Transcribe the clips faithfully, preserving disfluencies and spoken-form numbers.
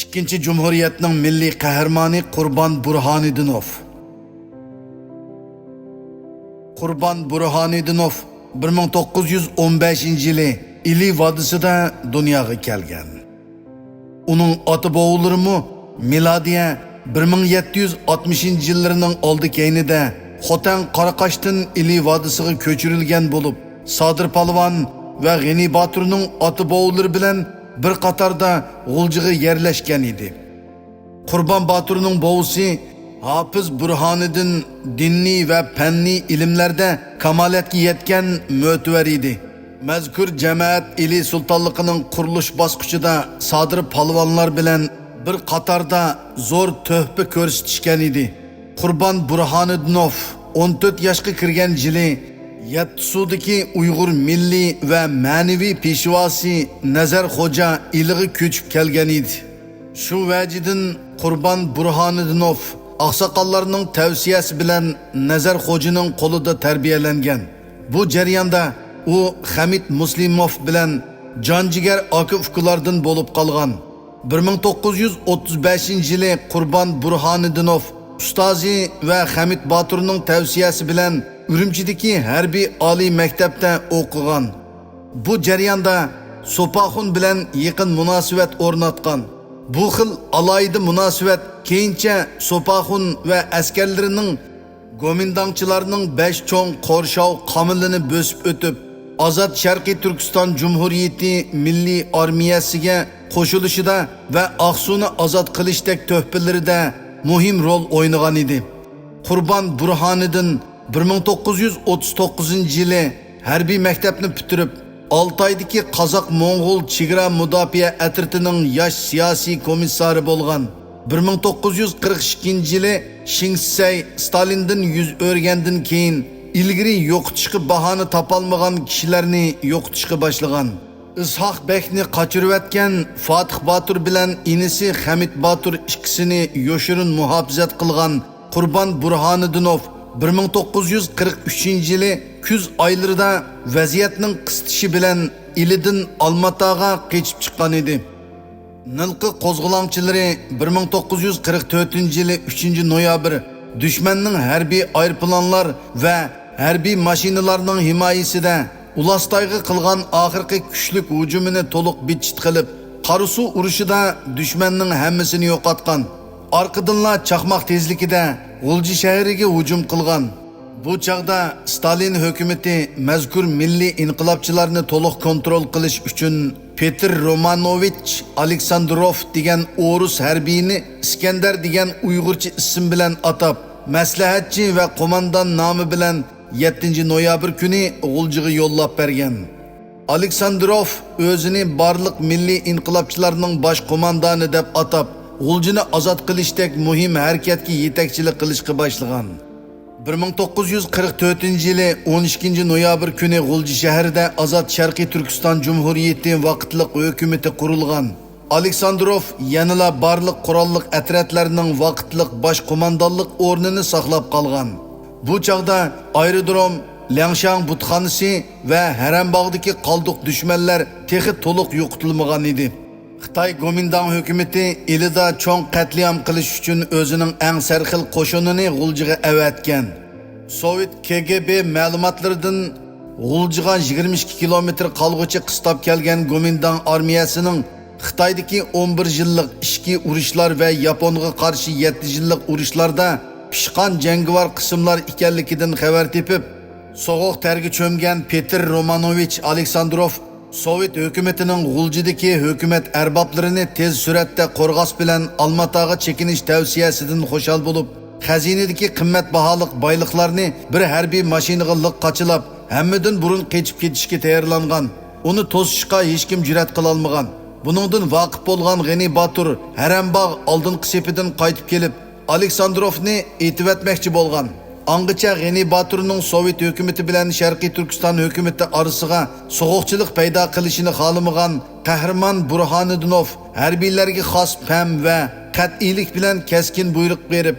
ئىككىنچى جۇمھۇرىيەتنىڭ مىللىي قەھرىمانى قۇربان بۇرھانىدىنوف. قۇربان بۇرھانىدىنوف بىر مىڭ توققۇز يۈز ئون بەشىنچى يىلى ئىلى ۋادىسىدا دۇنياغا كەلگەن. ئۇنىڭ ئاتا-بوۋىلىرىمۇ مىلادىيە بىر مىڭ يەتتە يۈز ئاتمىشىنچى يىللىرىنىڭ ئالدى كەينىدە خوتەن قاراقاشتىن ئىلى ۋادىسىغا كۆچۈرۈلگەن بولۇپ، سادىر پالۋان ۋە غېنى باتۇرنىڭ ئاتا-بوۋىلىرى بىلەن بىر قاتاردا غۇلجىغا يەرلەشكەن ئىدى. قۇربان باتۇرنىڭ بوۋىسى ھاپىز بۇرھانىدىن دىنىي ۋە پەننىي ئىلىملەردە كامالەتكە يەتكەن مۆتىۋەر ئىدى. مەزكۇر جەمەت ئىلى سۇلتانلىقىنىڭ قۇرۇلۇش باسقۇچىدا سادىر پالۋانلار بىلەن بىر قاتاردا زور تۆھپە كۆرسىتىشكەن ئىدى. قۇربان بۇرھانىدىنوف ئون تۆت ياشقا كىرگەن يىلى يەتتىسۇدىكى ئۇيغۇر مىللىي ۋە مەنىۋى پېشۋاسى نەزەر خوجا ئىلىغا كۆچۈپ كەلگەن ئىدى. شۇ ۋەجىدىن قۇربان بۇرھانىدىنوف ئاقساقاللارنىڭ تەۋسىيەسى بىلەن نەزەر خوجىنىڭ قولىدا تەربىيەلەنگەن. بۇ جەرياندا ئۇ خەمىت مۇسلىموف بىلەن جان-جىگەر ئاكا-ئۇكىلاردىن بولۇپ قالغان. بىر مىڭ توققۇز يۈز ئوتتۇز بەشىنچى يىلى قۇربان بۇرھانىدىنوف ئۇستازى ۋە خەمىت باتۇرنىڭ تەۋسىيەسى بىلەن ئۈرۈمچىدىكى ھەربىي ئالىي مەكتەپتە ئوقۇغان. بۇ جەرياندا سوپاخۇن بىلەن يېقىن مۇناسىۋەت ئورناتقان. بۇ خىل ئالاھىدە مۇناسىۋەت كېيىنچە سوپاخۇن ۋە ئەسكەرلىرىنىڭ گومىنداڭچىلارنىڭ بەش چوڭ قورشاۋ قامىلىنى بۆسۈپ ئۆتۈپ، ئازاد شەرقىي تۈركىستان جۇمھۇرىيىتى مىللىي ئارمىيەسىگە قوشۇلۇشىدا ۋە ئاقسۇنى ئازاد قىلىشتەك تۆھپىلىرىدە مۇھىم رول ئوينىغان ئىدى. قۇربان بۇرھانىدىن بىر مىڭ توققۇز يۈز ئوتتۇز توققۇزىنچى يىلى ھەربىي مەكتەپنى پۈتتۈرۈپ، ئالتايدىكى قازاق-موڭغۇل چېگرا مۇداپىئە ئەترىتىنىڭ ياش سىياسىي كومىسسارى بولغان. بىر مىڭ توققۇز يۈز قىرىق ئىككىنچى يىلى شېڭ شىسەي ستالىندىن يۈز ئۆرۈگەندىن كېيىن، ئىلگىرى يوقىتىشقا باھانە تاپالمىغان كىشىلەرنى يوقىتىشقا باشلىغان. ئىسھاق بەگنى قاچۇرۇۋەتكەن فاتىھ باتۇر بىلەن ئىنىسى خەمىت باتۇر ئىككىسىنى يوشۇرۇن مۇھاپىزەت قىلغان قۇربان بۇرھانىدىنوف بىر مىڭ توققۇز يۈز قىرىق ئۈچىنچى يىلى كۈز ئايلىرىدا ۋەزىيەتنىڭ قىستىشى بىلەن ئىلىدىن ئالماتاغا قېچىپ چىققان ئىدى. نىلقا قوزغىلاڭچىلىرى بىر مىڭ توققۇز يۈز قىرىق تۆتىنچى يىلى ئۈچىنچى نويابىر دۈشمەننىڭ ھەربىي ئايروپىلانلار ۋە ھەربىي ماشىنىلارنىڭ ھىمايىسىدە ئۇلاستايغا قىلغان ئاخىرقى كۈچلۈك ھۇجۇمىنى تولۇق بىتچىت قىلىپ، قاراسۇ ئۇرۇشىدا دۈشمەننىڭ ھەممىسىنى يوقاتقان. ئارقىدىنلا چاقماق تېزلىكىدە غۇلجا شەھىرىگە ھۇجۇم قىلغان. بۇ چاغدا ستالىن ھۆكۈمىتى مەزكۇر مىللىي ئىنقىلابچىلارنى تولۇق كونترول قىلىش ئۈچۈن پېتىر رومانوۋىچ ئالېكساندروف دېگەن ئورۇس ھەربىينى ئىسكەندەر دېگەن ئۇيغۇرچە ئىسىم بىلەن ئاتاپ، مەسلىھەتچى ۋە قوماندان نامى بىلەن يەتتىنچى نويابىر كۈنى غۇلجىغا يوللاپ بەرگەن. ئالېكساندروف ئۆزىنى بارلىق مىللىي ئىنقىلابچىلارنىڭ باش قوماندانى دەپ ئاتاپ، غۇلجىنى ئازاد قىلىشتەك مۇھىم ھەرىكەتكە يېتەكچىلىك قىلىشقا باشلىغان. بىر مىڭ توققۇز يۈز قىرىق تۆتىنچى يىلى ئون ئىككىنچى نويابىر كۈنى غۇلجا شەھىرىدە ئازاد شەرقىي تۈركىستان جۇمھۇرىيىتى ۋاقىتلىق ھۆكۈمىتى قۇرۇلغان. ئالېكساندروف يەنىلا بارلىق قوراللىق ئەترەتلەرنىڭ ۋاقىتلىق باش قوماندانلىق ئورنىنى ساقلاپ قالغان. بۇ چاغدا ئايرودروم، لياڭشاڭ بۇتخانىسى ۋە ھەرەمباغدىكى قالدۇق دۈشمەنلەر تېخى تولۇق يوقىتىلمىغان ئىدى. خىتاي گومىنداڭ ھۆكۈمىتى ئىلىدا چوڭ قەتلىئام قىلىش ئۈچۈن ئۆزىنىڭ ئەڭ سەرخىل قوشۇنىنى غۇلجىغا ئەۋەتكەن. سوۋېت كې گې بې مەلۇماتلىرىدىن غۇلجىغا يىگىرمە ئىككى كىلومېتىر قالغۇچە قىستاپ كەلگەن گومىنداڭ ئارمىيەسىنىڭ خىتايدىكى ئون بىر يىللىق ئىچكى ئۇرۇشلار ۋە ياپونغا قارشى يەتتە يىللىق ئۇرۇشلاردا پىشقان جەڭگىۋار قىسىملار ئىكەنلىكىدىن خەۋەر تېپىپ، سوغۇق تەرگە چۆمگەن پېتىر رومانوۋىچ ئالېكساندروف سوۋېت ھۆكۈمىتىنىڭ غۇلجىدىكى ھۆكۈمەت ئەربابلىرىنى تېز سۈرئەتتە قورغاس بىلەن ئالماتاغا چېكىنىش تەۋسىيەسىدىن خۇشال بولۇپ، خەزىنىدىكى قىممەت باھالىق بايلىقلارنى بىر ھەربىي ماشىنىغا لىق قاچىلاپ، ھەممىدىن بۇرۇن قېچىپ كېتىشكە تەييارلانغان. ئۇنى توسۇشقا ھېچكىم جۈرئەت قىلالمىغان. بۇنىڭدىن ۋاقىپ بولغان غېنى باتۇر ھەرەمباغ ئالدىنقى سېپىدىن قايتىپ كېلىپ، ئالېكساندروفنى ئېتىۋەتمەكچى بولغان. ئاڭغىچە غېنى باتۇرنىڭ سوۋېت ھۆكۈمىتى بىلەن شەرقىي تۈركىستان ھۆكۈمىتى ئارىسىغا سوغۇقچىلىق پەيدا قىلىشىنى خالىمىغان قەھرىمان بۇرھانىدىنوف ھەربىيلەرگە خاس پەم ۋە قەتئىيلىك بىلەن كەسكىن بۇيرۇق بېرىپ،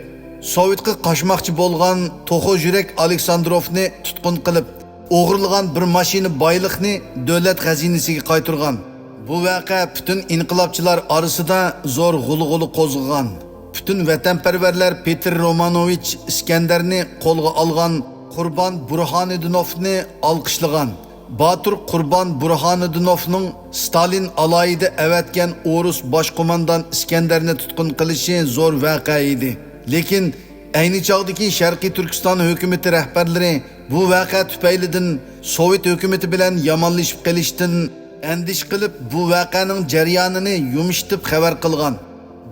سوۋېتقا قاچماقچى بولغان توخۇ يۈرەك ئالېكساندروفنى تۇتقۇن قىلىپ، ئوغرىلىغان بىر ماشىنا بايلىقنى دۆلەت خەزىنىسىگە قايتۇرغان. بۇ ۋەقە پۈتۈن ئىنقىلابچىلار ئارىسىدا زور غۇلغۇلا قوزغىغان. پۈتۈن ۋەتەنپەرۋەرلەر پېتىر رومانوۋىچ ئىسكەندەرنى قولغا ئالغان قۇربان بۇرھانىدىنوفنى ئالقىشلىغان. باتۇر قۇربان بۇرھانىدىنوفنىڭ ستالىن ئالاھىدە ئەۋەتكەن ئورۇس باش قوماندان ئىسكەندەرنى تۇتقۇن قىلىشى زور ۋەقە ئىدى. لېكىن ئەينى چاغدىكى شەرقىي تۈركىستان ھۆكۈمىتى رەھبەرلىرى بۇ ۋەقە تۈپەيلىدىن سوۋېت ھۆكۈمىتى بىلەن يامانلىشىپ قېلىشتىن ئەندىشە قىلىپ، بۇ ۋەقەنىڭ جەريانىنى يۇمشىتىپ خەۋەر قىلغان.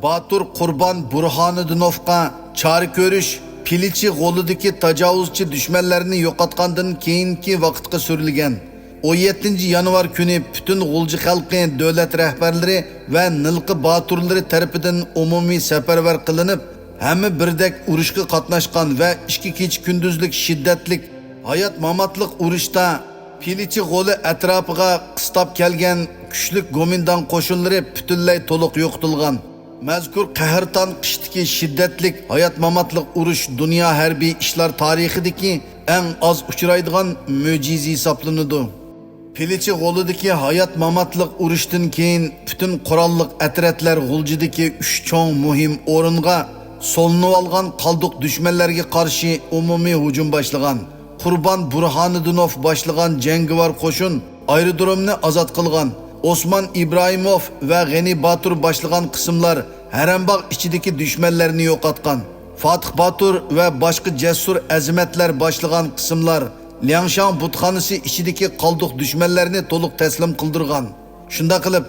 باتۇر قۇربان بۇرھانىدىنوفقا چارە كۆرۈش پىلىچى غولىدىكى تاجاۋۇزچى دۈشمەنلەرنى يوقاتقاندىن كېيىنكى ۋاقىتقا سۈرۈلگەن. ئون يەتتىنچى يانۋار كۈنى پۈتۈن غۇلجا خەلقى، دۆلەت رەھبەرلىرى ۋە نىلقا باتۇرلىرى تەرىپىدىن ئومۇمىي سەپەرۋەر قىلىنىپ، ھەممە بىردەك ئۇرۇشقا قاتناشقان ۋە ئىككى كېچە كۈندۈزلۈك شىددەتلىك ھايات-ماماتلىق ئۇرۇشتا پىلىچى غولى ئەتراپىغا قىستاپ كەلگەن كۈچلۈك گومىنداڭ قوشۇنلىرى پۈتۈنلەي تولۇق يوقىتىلغان. مەزكۇر قەھرىتان قىشتىكى شىددەتلىك ھايات-ماماتلىق ئۇرۇش دۇنيا ھەربىي ئىشلار تارىخىدىكى ئەڭ ئاز ئۇچرايدىغان مۆجىزە ھېسابلىنىدۇ. پىلىچى غولىدىكى ھايات-ماماتلىق ئۇرۇشتىن كېيىن، پۈتۈن قوراللىق ئەترەتلەر غۇلجىدىكى ئۈچ چوڭ مۇھىم ئورۇنغا سولىنىۋالغان قالدۇق دۈشمەنلەرگە قارشى ئومۇمىي ھۇجۇم باشلىغان. قۇربان بۇرھانىدىنوف باشلىغان جەڭگىۋار قوشۇن ئايرودرومنى ئازاد قىلغان. ئوسمان ئىبراھىموف ۋە غېنى باتۇر باشلىغان قىسىملار ھەرەمباغ ئىچىدىكى دۈشمەنلەرنى يوقاتقان. فاتىھ باتۇر ۋە باشقا جەسۇر ئەزىمەتلەر باشلىغان قىسىملار لياڭشاڭ بۇتخانىسى ئىچىدىكى قالدۇق دۈشمەنلەرنى تولۇق تەسلىم قىلدۇرغان. شۇنداق قىلىپ،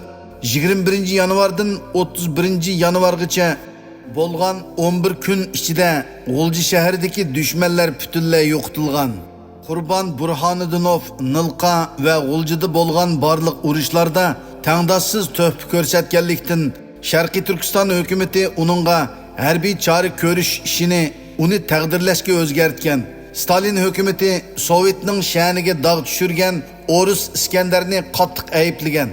يىگىرمە بىرىنچى يانۋاردىن ئوتتۇز بىرىنچى يانۋارغىچە بولغان ئون بىر كۈن ئىچىدە غۇلجا شەھىرىدىكى دۈشمەنلەر پۈتۈنلەي يوقىتىلغان. قۇربان بۇرھانىدىنوف نىلقا ۋە غۇلجىدا بولغان بارلىق ئۇرۇشلاردا تەڭداشسىز تۆھپە كۆرسەتكەنلىكتىن، شەرقىي تۈركىستان ھۆكۈمىتى ئۇنىڭغا ھەربىي چارە كۆرۈش ئىشىنى ئۇنى تەقدىرلەشكە ئۆزگەرتكەن. ستالىن ھۆكۈمىتى سوۋېتنىڭ شەنىگە داغ چۈشۈرگەن ئورۇس ئىسكەندەرنى قاتتىق ئەيىبلىگەن.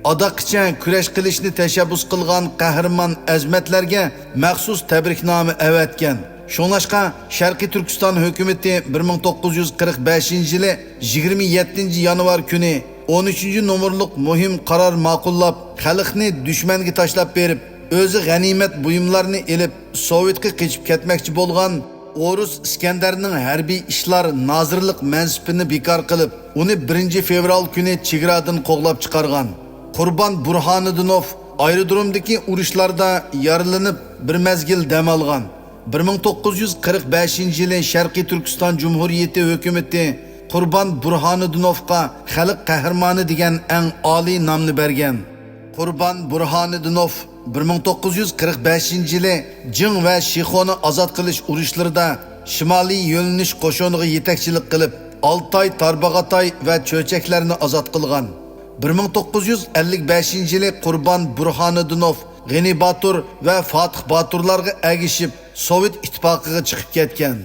ئاداققىچە كۈرەش قىلىشنى تەشەببۇس قىلغان قەھرىمان ئەزىمەتلەرگە مەخسۇس تەبرىكنامە ئەۋەتكەن. شۇڭلاشقا، شەرقىي تۈركىستان ھۆكۈمىتى بىر مىڭ توققۇز يۈز قىرىق بەشىنچى يىلى يىگىرمە يەتتىنچى يانۋار كۈنى ئون ئۈچىنچى نومۇرلۇق مۇھىم قارار ماقۇللاپ، خەلقنى دۈشمەنگە تاشلاپ بېرىپ، ئۆزى غەنىيمەت بۇيۇملارنى ئېلىپ، سوۋېتقا قېچىپ كەتمەكچى بولغان ئورۇس ئىسكەندەرنىڭ ھەربىي ئىشلار نازىرلىق مەنسىپىنى بىكار قىلىپ، ئۇنى بىرىنچى فېۋرال كۈنى چېگرادىن قوغلاپ چىقارغان. قۇربان بۇرھانىدىنوف ئايرودرومدىكى ئۇرۇشلاردا يارىلىنىپ، بىر مەزگىل دەم ئالغان. بىر مىڭ توققۇز يۈز قىرىق بەشىنچى يىلى شەرقىي تۈركىستان جۇمھۇرىيىتى ھۆكۈمىتى قۇربان بۇرھانىدىنوفقا خەلق قەھرىمانى دېگەن ئەڭ ئالىي نامنى بەرگەن. قۇربان بۇرھانىدىنوف بىر مىڭ توققۇز يۈز قىرىق بەشىنچى يىلى جىڭ ۋە شىخونى ئازاد قىلىش ئۇرۇشلىرىدا شىمالىي يۆنىلىش قوشۇنىغا يېتەكچىلىك قىلىپ، ئالتاي، تارباغاتاي ۋە چۆچەكلەرنى ئازاد قىلغان. بىر مىڭ توققۇز يۈز ئەللىك بەشىنچى يىلى قۇربان بۇرھانىدىنوف غېنى باتۇر ۋە فاتىھ باتۇرلارغا ئەگىشىپ، سوۋېت ئىتتىپاقىغا چىقىپ كەتكەن.